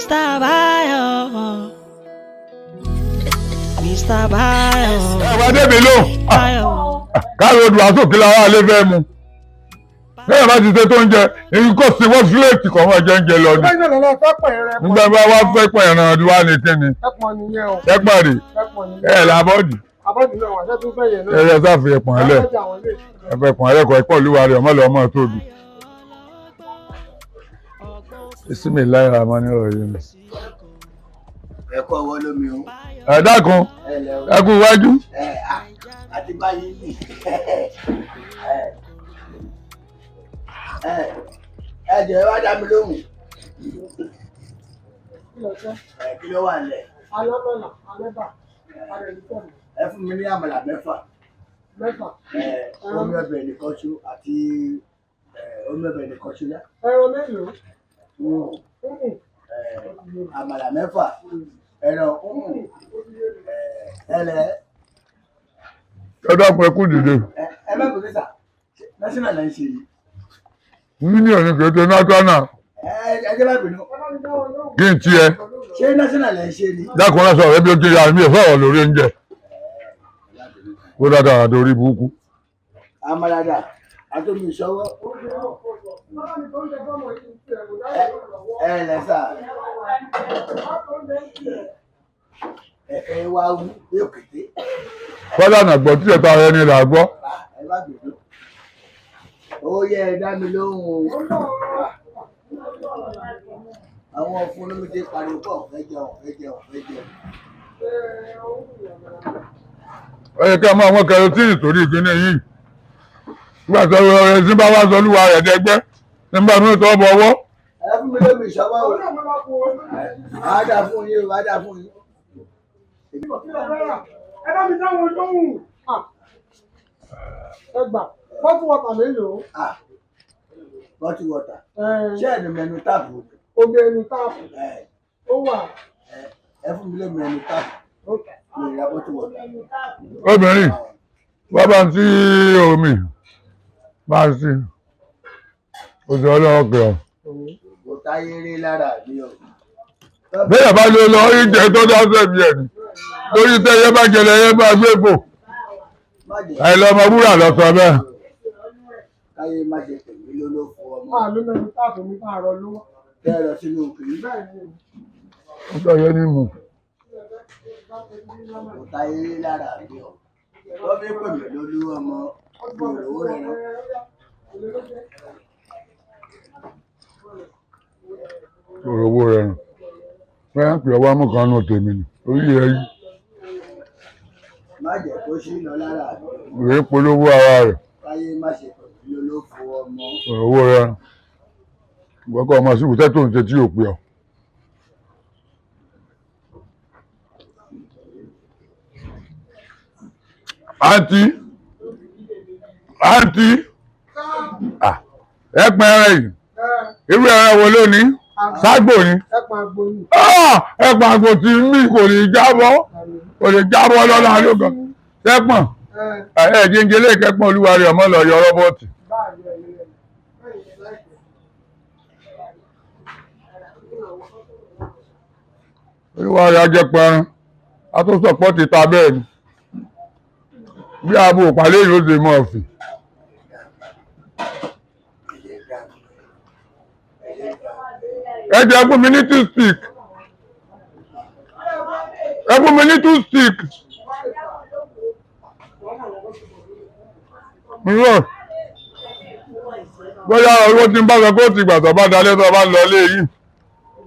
Mr. Bayo. Mr. Bayo. Ẹ wá débi ló Bayo. káàró odò àsòkè làwọn àlè fẹ́ mu lẹ́yìn bá ti ṣe tó ń jẹ èyí kò sí wọ́n sílẹ̀tì kọ́ wọ́n jẹ ń jẹ lọ ni. Bẹ́ẹ̀ náà lọ́la fẹ́ pẹ̀ rẹ. Nígbà bá wá fẹ́ pẹ̀ ẹ̀ràn ọdún wa ní kíni. Ẹ̀pọ̀n nìyẹn o. Ẹ̀pọ̀n rè. Ẹ̀pọ̀n nìyẹn. Ẹ̀ làbọ́ọ̀dì. Abọ́dì náà wà sẹ́tún fẹ́ yẹn náà. Ẹ yẹ sáfì ẹ̀pọ̀n ẹlẹ̀ Abọ́dì àwọn ilé. Ẹ̀fẹ̀ ẹ̀pọ̀n ẹlẹ́kọ̀ọ́ ẹ̀pọ̀ olúwa rẹ̀ ọmọ lọ́mọ tóbi. Bismillahir Rahmanir Rahim. Ẹ kọ́ ọwọ́ lómi o. Ẹ dákun. Ẹ lẹ o. Ẹ kú iwájú. Ẹ à àti báyìí nì. Ẹ ẹ jẹ́ wá dá mi lóhùn. Kí ló fẹ́? Ẹ kí ló wà nílẹ̀? Alámọ̀là, alẹ́bà, arẹ̀lẹ́tẹ̀mù. Ẹ fún mi ní àmàlà 6. 6. Ẹ omi ọbẹ̀ nìkan ṣo àti ẹ omi ọbẹ̀ nìkan ṣo yá. Ẹran mélòó? Ẹ àmàlà 6. Ẹran ẹ ẹ lẹ. Ẹ dákun, ẹ kú dìde. Ẹ ẹ má bèrè sà, national là ń ṣe yìí. Mílíọ̀nù kìí ṣe national. Ẹ ẹ jẹ́ má bínú. Kí n tiẹ̀. Ṣé national là ń ṣe ni? Dákun, lọ́sọ̀ rẹ bí ó ti yà mí ẹ̀ sọ̀rọ̀ lórí oúnjẹ. Kó dáadáa àti orí burúkú. Àmàlà dà àtòmí ìṣọwọ́. Ẹ lẹ sà, ẹ ẹ wá wú bí òkété. Fọ́lá nàgbọ́ tí ẹ̀ta rẹ ni là gbọ́. Ẹ má bínú. Ó yẹ ẹ dá mi lóhùn o. Àwọn fún olómi ti pariwo pọ̀ fẹ́ jẹun, fẹ́ jẹun, fẹ́ jẹun. Ó yẹ ká máa wọ́n kẹrosíìnì sórí ìkíní yìí. Nígbà tó rẹ sí bá wá sọ olúwa rẹ̀ dẹgbẹ́ nígbà tó tọ́ bọ̀ ọwọ́. Ẹ fún mi lómi ìṣọwọ́ o. Á dà fún yín o, á dà fún yín. Ẹ bá mi dá wọn lóhùn. Ẹ gbà, bọ́tù wọ̀tà mélòó? Bọ́tù wọ̀tà. Ṣé ẹnu mẹnu táàpù? Omi ẹnu táàpù. Ó wà. Ẹ fún mi lómi ẹnu táàpù. Mi ò ra bọ́tù wọ̀tà. Obìnrin, wọ́n bá ń sí omi bá ń sí oṣù ọlọ́wọ́ kẹ́ ọ. Kò táyé rí lára mi o. Bẹ́ẹ̀ bá ló lọ oúnjẹ tó dá sẹ́mi ẹ̀ ni lórí tẹ́yẹ bá jẹlẹ ẹyẹ bá gbé fò. Àìlọ́mọ wúrà lọ sọ bẹ́ẹ̀. Káyé má ṣe tèmi lólófo ọmọ. Máa ló mẹ́nu táàpù mi bá rọ lówó. Tẹ́ ẹ lọ sínú òkè. Bẹ́ẹ̀ ni. Ó sọ yẹn ní mu. Kò táyé rí lára mi o. Wọ́n fi pè mí lólú ọmọ mi ò rówó rẹ̀ rán. Sọ̀rọ̀ owó rẹ̀ rùn. Bẹ́ẹ̀ ń pè ọwọ́ mú kan nù tèmi ni. Orí rẹ̀ yí. Má jẹ́ kó ṣí lọ lára mi. Ìwé polówó ara rẹ̀. Káyé má ṣe pè mí lólófo ọmọ. Sọ̀rọ̀ owó rẹ̀ rùn. Ìwọ́kọ̀ ọmọ síbù tẹ́ tó ń ṣe tí ò pè ọ́. Àǹtí, àǹtí, ẹ pọn ẹran yìí, irú ẹran wo ló ní? Ságbò ni. Ẹ̀pọ̀n àgbo ni. Ẹ̀pọ̀n àgbò tí mí kò lè jábọ́, kò lè jábọ́ lọ́la lógan. Sẹ́pọ̀n, ẹ jíjẹ lè kẹ́pọ̀n olúwa rẹ̀ ọmọ lọ yọ rọ́bọ̀tì. Olúwa rẹ̀ ajẹpẹran, a tó sọ̀pọ̀ ti ta bẹ́ẹ̀ ni. Bí abo òpàlẹ́ yìí ó ṣe mọ̀ ọ̀fìn. Ẹ jẹ́ fún mi ní two stick. Ẹ fún mi ní two stick. Nrọ̀. Bóyá owó tí ń bá sọ kó ti gbà tó bá dalẹ́ tó bá lọ lé yìí.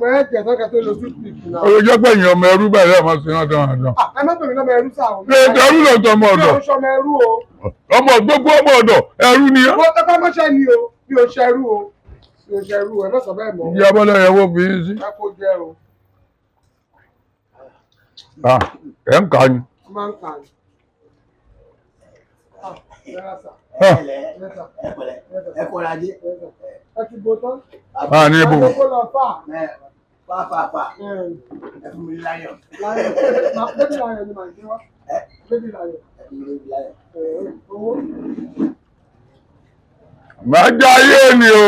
Bẹ́ẹ̀ jẹ́ tọ́ka tó lo toothpick náà. Ó lè jẹ́ pé èèyàn ọmọ ẹrú bẹ̀rẹ̀ ọmọ sí náà dán àdán. Ẹ má pè mí lọ́mọ ẹrú sáà o. Ṣé ẹrú ló tọmọ Mi ọ̀dọ̀? ò ṣọmọ ẹrú o. Ọmọ gbogbo ọmọ ọ̀dọ̀ ẹrú ni ọ́. Mo tẹ́pá mọ́ṣẹ́ ni o, mi ò ṣẹrú o. Mi ò ṣẹrú o, ẹ má sọ bẹ́ẹ̀ mọ́. Ìyá Bọ́lá yẹn wọ́n fi yín sí. Ẹ kó jẹ́ o. Ẹ̀ ń kà ni. Ó máa ń kà ní. Ẹ pẹ̀lẹ́, ẹ kọ́ra dé. Ẹ ti bo tán. A ní ibò. Ẹ kó lọ fà. Fà fà fà. Ẹ fún mi láyọ̀. Láyọ̀. Bébí láyọ̀ ni màá gbé wá. Bébí láyọ̀. Ẹ fún mi lóbi láyọ̀. Owó. Màá já ayé ni o.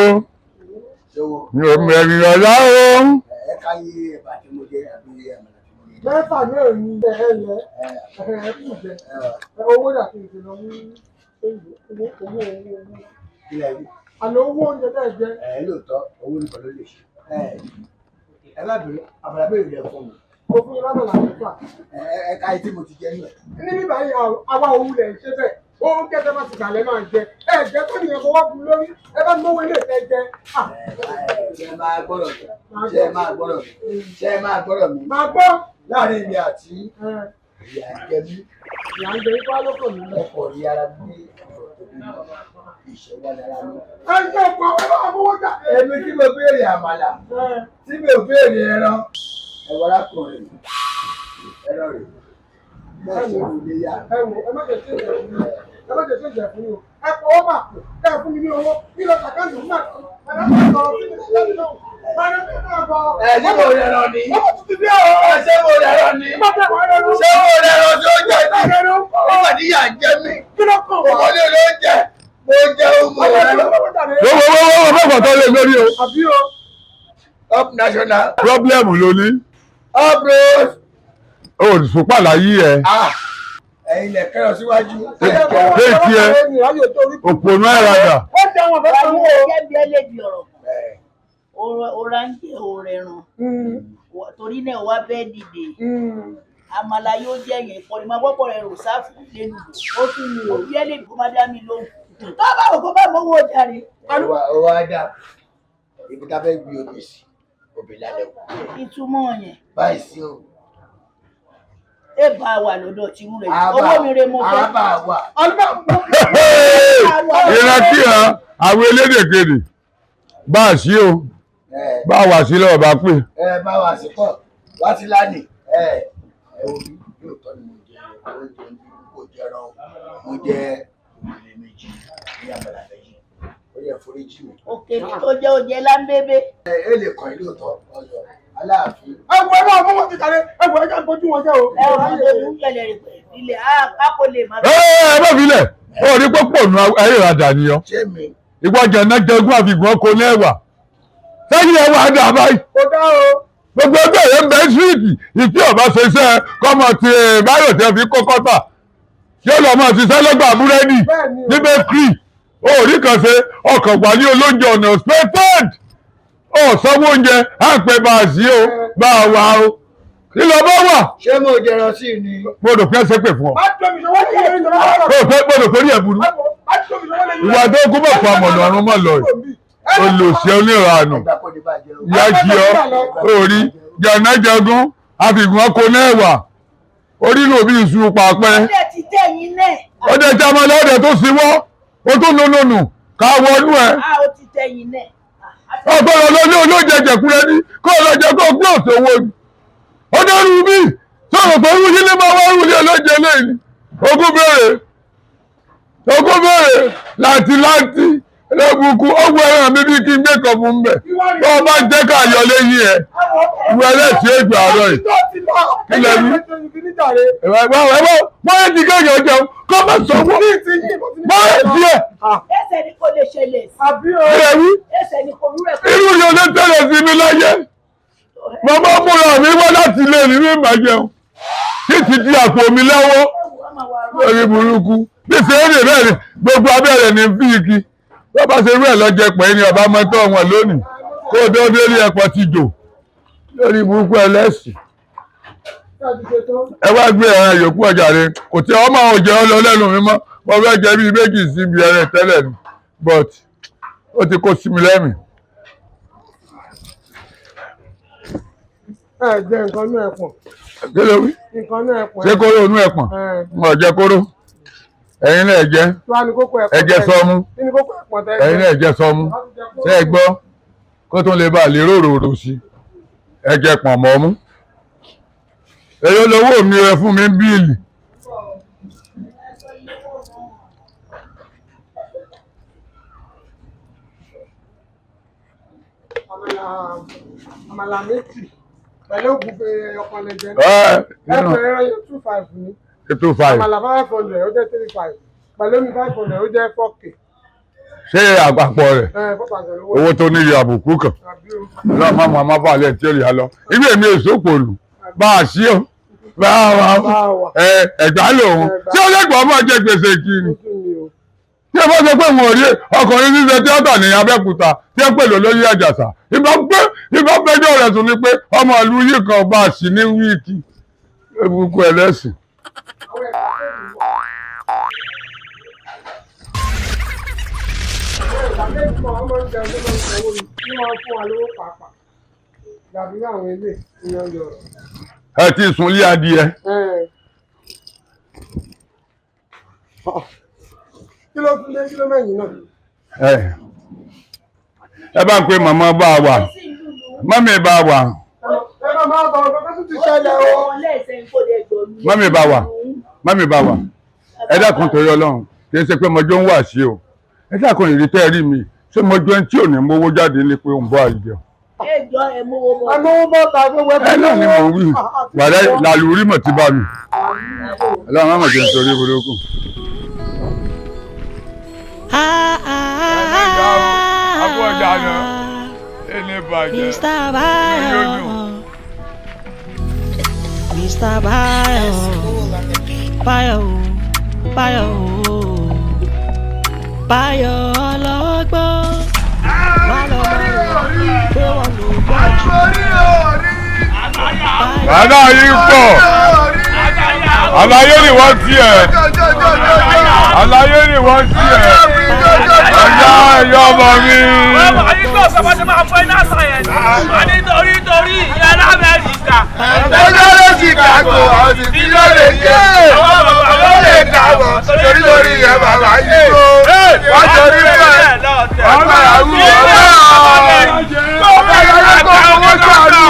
Mi ò mẹ̀rìn ọ̀la o. Ẹ káyé ẹ̀ bá. Mẹ́fà náà ni ẹ lẹ ẹ kù jẹ. Owó dà kí n ti lọ ní owó owó owó owó. Ilẹ̀ yìí. Àlọ́ owó oúnjẹ tẹ́ ẹ jẹ. Ẹ lóòótọ́ owó nìkan ló lè ṣe. Ẹ má bèrè àbàlà bèrè rẹ fún mi. Mo fún yín lábàlá mẹ́fà. Ẹ ẹ ká etí mo ti jẹ nù ẹ. Ní bíbá yìí àwa òun lẹ̀ ń ṣe bẹ́ẹ̀. Oúnjẹ tẹ́ bá ti gbà lẹ́ máa jẹ. Ẹ jẹ́ tó nìyẹn fọwọ́ bu lórí. Ẹ bá mówó ilé ìfẹ́ jẹ. Ṣé ẹ máa gbọ́dọ̀ mi? Ṣé ẹ máa gbọ́dọ̀ mi? Ṣé ẹ máa gbọ́dọ̀ mi? Màá gbọ́. Láàárín èmi àti ìyá jẹ mí. Ìyá ń jẹ ipá lóko mi. Ọkọ̀ rí ara gbé ọ̀rọ̀ tó bí ìṣẹ̀wá lára mi. Ẹ jẹ́ ọ̀pọ̀ àwọn ẹ̀rọ àmúwò jà. Èmi tí mo béèrè àmàlà, tí mi ò béèrè ẹran, ẹ̀wọ̀n arákùnrin ẹran rè bẹ́ẹ̀ ṣe kò lè yá. Ẹ wò ẹ má jẹ sí ìjẹ fún mi. Ẹ má jẹ sí ìjẹ fún mi o. Ẹ pọ̀ ọ́ mà kù. Ẹ fún mi ní owó. Kí lọ sàkáǹtì fún màá. Ẹ má sọ̀rọ̀ sí mi lẹ́nu náà. Ẹ ṣé mo rẹran ni? Ọmọ tuntun bí ọ̀rọ̀. Ẹ ṣé mo rẹran ni? Ṣé mo rẹran tí ó jẹ ní? Nígbà tí ìyà ń jẹ mí. Kí ló kàn wá? Ọmọdé ló ń jẹ. Mo jẹun mo rẹran. Wọ́wọ́wọ́wọ́ mọ̀fọ̀ tó lé lórí o. Àbí o. Up national. Problem ló ní. Up road. O ò sùpà láyé ẹ. Ah! Ẹ̀yin lẹ̀ kẹ́rọ síwájú. Bẹ́ẹ̀ tiẹ̀ òpònú ẹ̀ràdà. Ó jẹ́ àwọn ọ̀fẹ́ sanwó o. Jẹ́ bí ẹlẹ́bi ọ̀rọ̀ ọ̀rá ń jẹ́ òrẹ̀ràn torí náà wá bẹ́ẹ̀ dìde àmàlà yóò jẹ́ yẹn pọ̀ ní ma gbọ́pọ̀ rẹ̀ rò sáfù lẹ́nu ó tún mi ò bí ẹlẹ́bi kó má dá mi lóhùn tó bá rò kó bá mọ́wọ́ jàre. Ó wá dà ibi tá a fẹ́ gbé obì sí obì lálẹ́ o. Ìtumọ̀ yẹn. Báyìí sí o. Ẹ bá wà lọ́dọ̀ tìrú rẹ̀ owó mi rè mo fẹ́. Àbá wà. Ìrántí hàn àwọn elédèkéde bá a sí o bá a wà sí lọ́wọ́ bá pè. Ẹ bá wà sí pọ̀ wá sí lánìí. Ẹ ẹ wo bí lóòótọ́ ni mo jẹ oúnjẹ kò jẹran mo jẹ òkèlè méjì ní àmàlà méjì ó yẹ foríjì mi. Òkèlè tó jẹ́ oúnjẹ láńbébé. Ẹ ẹ lè kàn yín lóòótọ́ ọ̀yọ́ Aláàfin. Ẹ wo ẹ máa mú wọn ti tàlẹ ẹ wo ẹ jẹ́ bójú wọn jẹ́ o. Ẹ ò ní ojú kẹlẹ̀ rẹ̀ pẹ̀lú ilẹ̀ á kò lè má. Ẹ ẹ má fi lẹ̀ ó rí pọ́pọ̀ nù ayé ìradà nìyọ. Ṣé mi? Ìwọ jẹ̀nà jẹgún àfìgbọ́n kò ní ẹ̀wà. Sẹ́yìn ẹ̀wà dà báyìí. Kò dá o. Gbogbo ẹgbẹ́ rẹ̀ ń bẹ síìtì ìtí ọ̀bá ṣe iṣẹ́ kọ́mọ ti báyọ̀ tẹ́ fi kó kọ́tà. Yóò lọ máa ṣiṣẹ́ lọ́gbà búrẹ́dì ní bẹ́kírì. Ó rí kan ṣe ọkàn wà ní olóúnjẹ ọ̀nà expected. Ó sanwó oúnjẹ á pè bá a sí o bá a wà o. Kí lọ bá wà? Ṣé mo jẹran sí ni? Mo rò pé ẹ ṣe pè fún ọ. Má tóbi ṣọwọ́ lè yẹn lọ́wọ́. Mo rò pé orí ẹ̀ burú. Ìwà tó kú mọ̀ fún amọ̀nà ọ̀run mọ̀ lọ yìí. Olùsí oníranù. Ìyá jí ọ, orí, jẹ̀nẹ́jẹ̀gún, àfìgùn ọkọ̀ náà wà. Orí ló bí iṣu pàpẹ́. Ọdẹ ti tẹ̀ yín náà. Ọdẹ tí a máa lọ́dẹ tó siwọ́, o tún nùnùnù ká wọnú ẹ. A ó ti tẹ̀ yín náà. Ọ̀gbọ́dọ̀ lọ ní olóúnjẹ jẹ̀kúrẹ́ ní kó lọ jẹ kó gbé òṣòwò ni. Ó dẹ́rù bí sọ̀rọ̀ pé irú yín ní máa wá rú ní olóúnjẹ lẹ́yìn. Ogún béèrè ogún béèrè láti láti lẹ́bùkú ọgbọ́n ẹran mi bí kí n gbé kan fún bẹ̀. Bí wọ́n bá jẹ́ ká yọ lẹ́yìn ẹ̀ ìwé ẹlẹ́sìn ègbè àárọ̀ yìí. Kí lẹ wí? Ẹ̀wọ̀n wọ́n yẹ ti kéèyàn jẹun kó má sanwó. Wọ́n yẹ ti ẹ̀. Ẹsẹ̀ ni kò lè ṣẹlẹ̀ sí. Àbí o. Kí lẹ wí? Ẹsẹ̀ ni kò rú ẹ̀. Irú yóò lè tẹ̀lé sí mi láyé. Màmá múra mi wá láti ilé mi mi máa jẹun. Títí di àpò mi lọ́wọ́ lórí burúkú. Bí ṣe é rè bẹ́ẹ̀ ni gbogbo abẹ́rẹ́ ní fíìkì. Bá bá ṣe rú ẹ̀ lọ́jẹ́ pẹ̀ ní ọba mọ́tò wọn lónìí. Kó o tó délé ẹ̀pọ̀ ti jò lórí burúkú ẹlẹ́sìn. Ẹ wá gbé ẹran yòókù ọjà rẹ. Kò tí ọmọ òjò ọ lọ lẹ́nu mi mọ́. Mo fẹ́ jẹ bíi méjì sí ibi ẹran tẹ́lẹ̀ ni. But ó ti kó sí mi lẹ́mìí. Ẹ jẹ nǹkan náà ẹ̀pọ̀n. Kí ló wí? Nǹkan náà ẹ̀pọ̀n. Ṣé kóró inú ẹ̀pọ̀n? N ò jẹ kóró. Ẹ̀yin náà jẹ. Ẹ jẹ sọmú. Ẹ̀yin náà jẹ sọmú. Ṣé ẹ gbọ́? Kó tún lè bá a lè róròrò sí. Ẹ jẹ pọ̀nmọ́ mú. Èyí lówó mi rẹ fún mi bíìlì. Àmàlà méjì pẹ̀lú ògùnfẹ̀ ọkàn lè jẹ náà. Ẹ̀fẹ̀ ẹran yẹn 25 ni. 25. Àmàlà 500 ó jẹ́ 35. Pẹ̀lú omi 500 ó jẹ́ 4K. Ṣé àpapọ̀ rẹ̀? Owó tó níye àbùkù kan. Ọlọ́run máa mú àmọ́ bá àlẹ́ tí ó lè lọ. Ibi èmi èso pòlù. Bá a sí o. Báwa ẹ̀gbá lòun tí ó lẹ́gbọ̀ọ́ máa jẹ gbèsè kiri. Tí ẹ bá sọ pé wọn ò rí ọkùnrin ṣíṣe tíátà ní Abẹ́òkúta tí ẹ pè lólóyè Àjàsà, ìbá pé ìbá fẹjọ́ rẹ̀ sùn ni pé ọmọ ìlú yìí kan bá a sì ní wíìkì ebùkún ẹlẹ́sìn. Ẹ ti sùn lé adìẹ. Kí ló tún dé, kí ló mẹ́yìn náà? Ẹ bá ń pe màmá bá a wà, mọ́mí bá a wà. Ẹ bá máa bọ̀ ọ̀gbọ́n tó ti ṣẹlẹ̀ o. Mọ́mí bá wà, mọ́mí bá wà, ẹ dákun torí Ọlọ́run, kì í ṣe pé mọjọ́ ń wà sí o. Ẹ dákun, ìrírí tẹ́ ẹ rí mi, ṣé mọjọ́ ẹni tí ò ní mówó jáde ní pé ó ń bọ́ àìjọ? Ẹjọ́ ẹ mówó bọ́. Ẹ mówó bọ́ ta gbogbo Ẹ náà ni mò ń wí wàlẹ́ làlùrí mọ̀ ti bá mi. Ọlọ́run má mọ̀ jẹ́ nítorí burúkú. Mr. Bayo, Mr. Bayo, Bayo, Bayo, Bayo ọlọ́gbọ́n, má lọ má lọ pé wọ́n ló gbọ́ jù. Wàhálà yìí pọ̀, àlàyé ni wọ́n ti ẹ̀, àlàyé ni wọ́n ti ẹ̀, ẹ̀yà ẹ̀yà ọmọ mi. Ọmọ yìí kò sọ fún mi fún iná sàn yẹn. Wọ́n ní torí torí ìyá l'Amẹ́ríkà. Ọjọ́ lè Chicago, ọ̀sìn tí ló lè jẹ́. Ó lè kàwọ̀, torí torí yẹn bàbá yìí kó. Wọ́n torí bẹ́ẹ̀, wọ́n padà wú ọ̀rọ̀. Bàbá yẹn kó owó sàánú.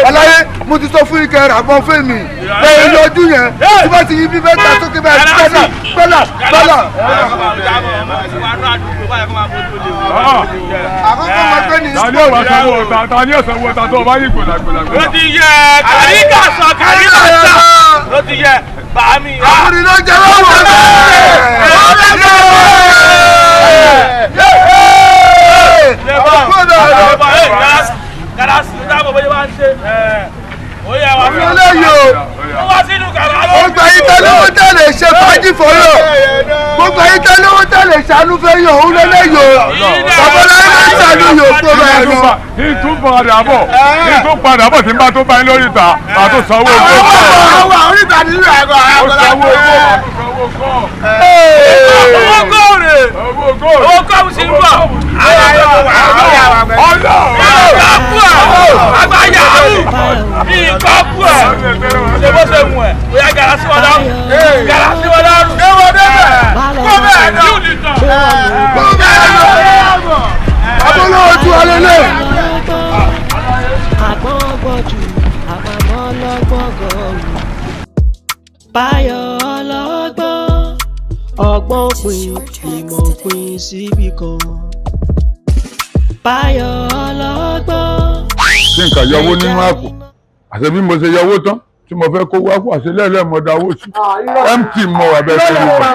Aláyé, mo ti sọ fún ike rà mọ́ fún mi bẹ́ẹ̀ yọjú yẹn tí wọ́n ti yí bí bẹ́ẹ̀ ta sókè bẹ́ẹ̀ gbẹ́là gbẹ́là gbẹ́là. Àkọ́kọ́ máa gbé ní Ta ni ó wá sanwó ọ̀tá? Ta ni ó sanwó ọ̀tá tó o bá yí gbòlàgbòlà? Ó ti yẹ kàríkà sọ kàríkà sọ. Ó ti yẹ bàámi. Àkùnrin ló jẹ́ lọ́wọ́ Gbogbo ayé tẹ́ lówó tẹ́ lè ṣe fàájì fọyọ̀. Gbogbo ayé tẹ́ lówó tẹ́ lè ṣàánú fẹ́ yọ̀ òun lélẹ́yò. Bàbá láyé ló ń ṣàánú yòó kó bẹ́ẹ̀ lọ. Ìtún padà bọ̀, ìtún padà bọ̀ tí n bá tó bá yín lórí ìta, màá tó sanwó owó kọ́. Àwọn oríta nínú àgọ́ Ó sanwó owó, màá tó sanwó kọ́. Owó kóòrè. Owó kọ́. Owó kóòrè sí ń bọ̀. Ọlọ́run. Ìkọ́kù ẹ̀. Àgbà yahoo. Ìkọ́kù ẹ̀. Ṣé bó ṣe mú ẹ̀? Bóyá gàrà sí wọn lọ́rùn. Gàrà sí wọn lọ́rùn. Ṣé wọ́n débẹ̀? Má lọ Kó bẹ́ẹ̀ náà. Yóò ní tàn. pé wọ́n ló gbọ́ Kó bẹ́ẹ̀ náà. Abọ́lọ́wọ́ tí wà lélẹ̀. lọ́gbọ́n, àgbọ̀n gbọ́ jù, àpamọ́ lọ́gbọ́n gan-an. Báyọ̀ ọlọ́gbọ́n, ọgbọ́n pin, ìmọ̀ pin síbi kan. Báyọ̀ ọlọ́gbọ́n. Kí nǹkan yọwó nínú àpò, àṣẹ bí mo ṣe yọwó tán tí mo fẹ́ kó wá kó àṣẹ lẹ́ẹ̀lẹ́mọ̀ dáwó sí mt mọ wà bẹ́ẹ̀ ṣe wà.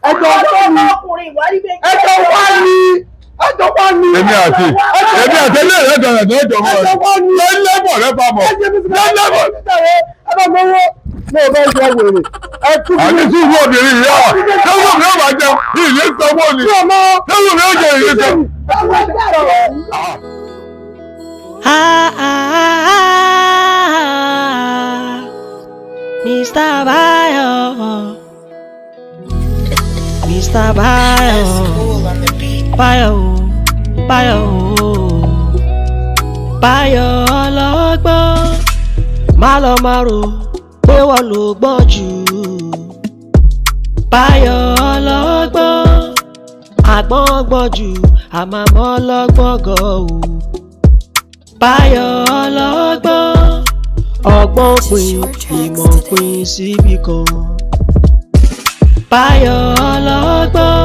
Ẹjọ́ wá ní. Ọkùnrin ìwárí méjì. Ẹjọ́ wá ní. Ẹjọ́ wá ní. Èmi àti ilé rẹ̀ dọ̀rọ̀ ní ẹjọ́ mọ́ Ẹjọ́ wá ní. lẹ́lẹ́bọ̀ rẹ bá mọ̀ lẹ́lẹ́bọ̀. Ẹ bá mọ́wọ́. Mo ò bá jẹ wèrè. Ẹ kú Àti tí ìwé obìnrin yìí wà sẹ́wọ́n mi ò bá jẹ ìlé sanwó ni sẹ́wọ́n mi ò jẹ ìlé sanwó. Ah, ah, ah, Mr. Bayo, Mr. Bayo, Bayo, Bayo, Bayo ọlọ́gbọ́n, má lọ má rò pé wọ́n ló gbọ́n jù. Bayo ọlọ́gbọ́n, àgbọ́n gbọ́n jù, àmàmọ́ lọ́gbọ́n gan o. Báyọ̀ ọlọ́gbọ́n, ọgbọ́n pin, ìmọ̀ pin síbi kan. Báyọ̀ ọlọ́gbọ́n,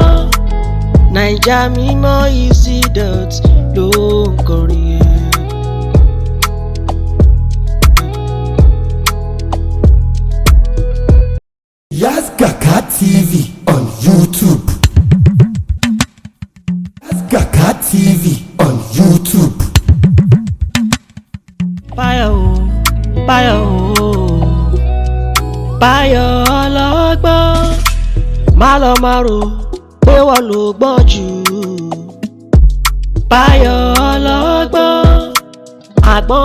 Naija mímọ́ easy dot ló ń kọrin ẹ̀. Yazgaka TV on YouTube. Yazgaka TV on YouTube. Báyọ̀ ọlọ́gbọ́n, má lọ má rò pé wọ́n ló gbọ́n jù. Báyọ̀ ọlọ́gbọ́n, àgbọ́n.